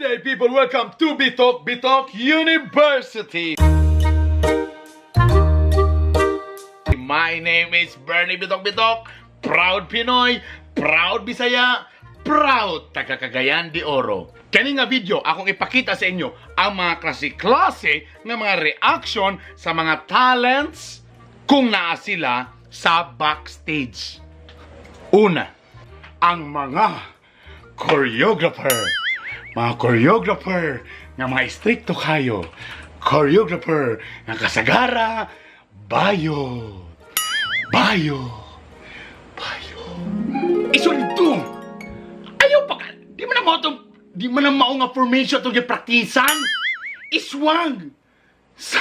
Good day, people. Welcome to Bitok Bitok University. My name is Bernie Bitok Bitok. Proud Pinoy, proud Bisaya, proud taga Cagayan de Oro. Kani nga video akong ipakita sa inyo ang mga klase-klase nga mga reaction sa mga talents kung naa sila sa backstage. Una, ang mga choreographer. Mga choreographer nga mga istrikto kayo. Choreographer nga kasagara, bayo. Bayo. Bayo. Isulito. Ayaw pa ka. Di man na mao tong, di man na mao nga formation itong gipraktisan. Iswag. Sa,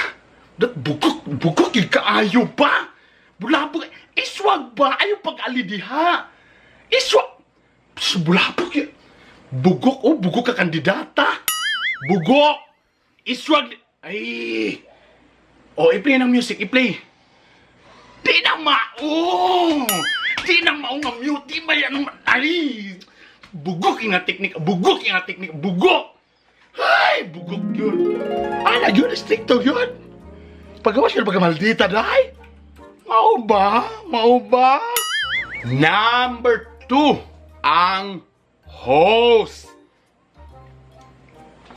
dat bugok, bugok yung kaayo pa. Bulabog. Iswag ba? Ayaw pag-ali diha. Iswag. Pss, bulabog yun. Bugok, oh, bugok ka kandidata. Bugok. Iswag. Ay. Oh, i-play ng music, i-play. Di na mao! Di na mao nga mute, di ba yan? Ay! Bugok yung nga teknik, bugok yung nga teknik, bugok! Ay, bugok yun. Ala yun, stricto yun. Pagawas yun, pagkamaldita, day. Mao ba? Mao ba? Number 2, ang host.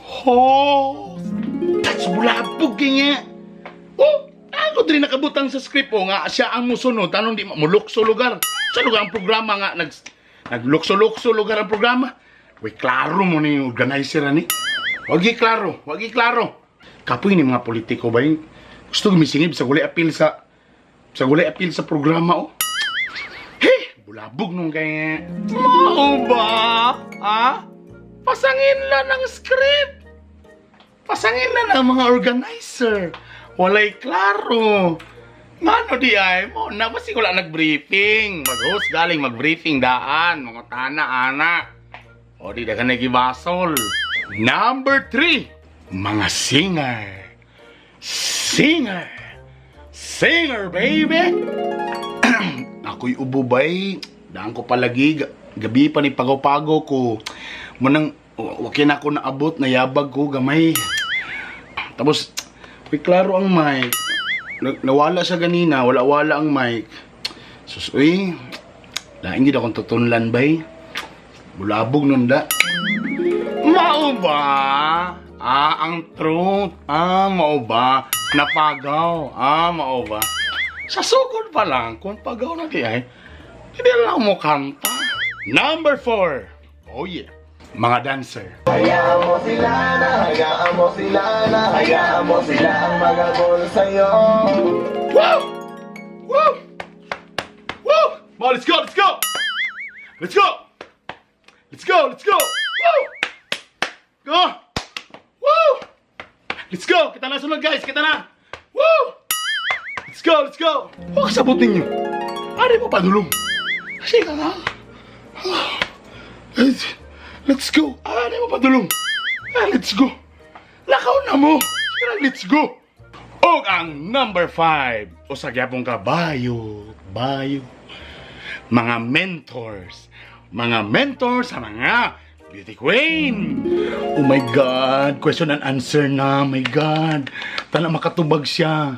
Host. That's bulabog nga. Oh, ako din nakabutang sa script oh, nga siya ang musunod. Tanong di mulukso lugar. Sa lugar ang programa nga naglukso-lukso lugar ang programa. Uy, klaro mo ni yung organizer ani. Wagi klaro, wagi klaro. Kapoy ni mga politiko ba yung gusto gumisingib sa gulay apil sa programa oh. Hey, bulabog nung kay. Mao ba? Ha? Pasangin lang ng script. Pasangin na ng mga organizer. Walay klaro. Ngano di ay mo na basi wala nag-briefing. Mag-host galing mag-briefing daan mga tana ana. O di dagan nagibasol. Number 3, mga singer. Singer. Singer, baby. Ako'y ubo bay. Daan ko palagi. Gabi pa ni pagaw-pagaw ko. Munang, wakin ako naabot, nayabag ko, gamay. Tapos, uy, klaro ang mic. Nawala siya ganina, wala-wala ang mic. Sus, uy, lain gid akong tutunlan bay. Bulabog nun da. Mao ba? Ah, ang truth. Ah, mao ba? Napagaw. Ah, mao ba? Sa sugod pa lang, kung pagaw na di ay, hindi lang mo kanta. Number 4. Oh yeah. Mga dancer. Hayaan mo sila na, hayaan mo sila na, hayaan mo sila ang magabol sa'yo. Woo! Woo! Woo! Come on, let's go, let's go! Let's go! Let's go, let's go! Woo! Go! Woo! Let's go! Kita na sunod, guys! Kita na! Woo! Let's go, let's go! Huwag sabot ninyo. Ari mo padulong. Kasi ka nga. Let's go. Ari mo padulong. Ah, let's go. Lakaw na mo. Sige na, let's go. Og ang number 5, usa gyapon ka bayo, bayo. Mga mentors. Mga mentors sa mga beauty queen. Oh my God, question and answer na, my God. Tana makatubag siya.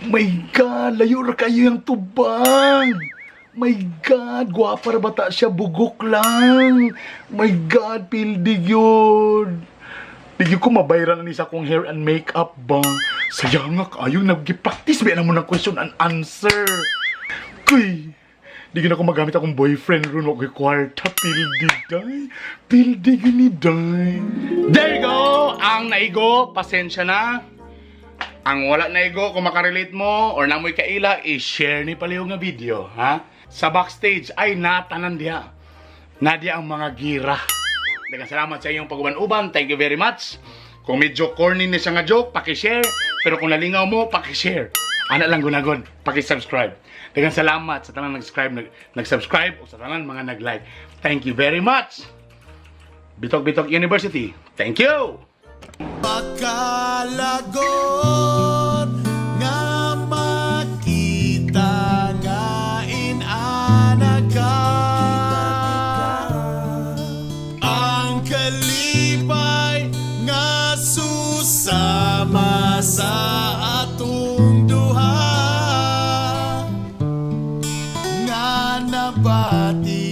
My God, layo ra kayo yung tubag. My God, gwapa ra bata siya, bugok lang. My God, pildig yun. Di ko mabayran ni sa akong hair and makeup ba. Sayang nga kayo, nag-practice ba na mo ng question and answer. Kuy, di na ko magamit akong boyfriend ron og kwarta. Pildi day. Pildi ni day. There you go! Ang naigo, pasensya na. Ang wala naigo, kung makarelate mo or namoy kaila, i-share ni palihog nga video, ha? Sa backstage ay natanan diha. Nadia ang mga gira. Daghang salamat sa inyong pag-uban-uban. Thank you very much. Kung medyo corny ni siya nga joke, paki-share. Pero kung nalingaw mo, paki-share. Ana lang gunagod, paki-subscribe. Daghang salamat sa tanan nag-subscribe, nag-subscribe o sa tanan mga nag-like. Thank you very much. Bitok Bitok University. Thank you. Makalagot nga makita nga inana ka ang Sama sa atong duha nga nabati.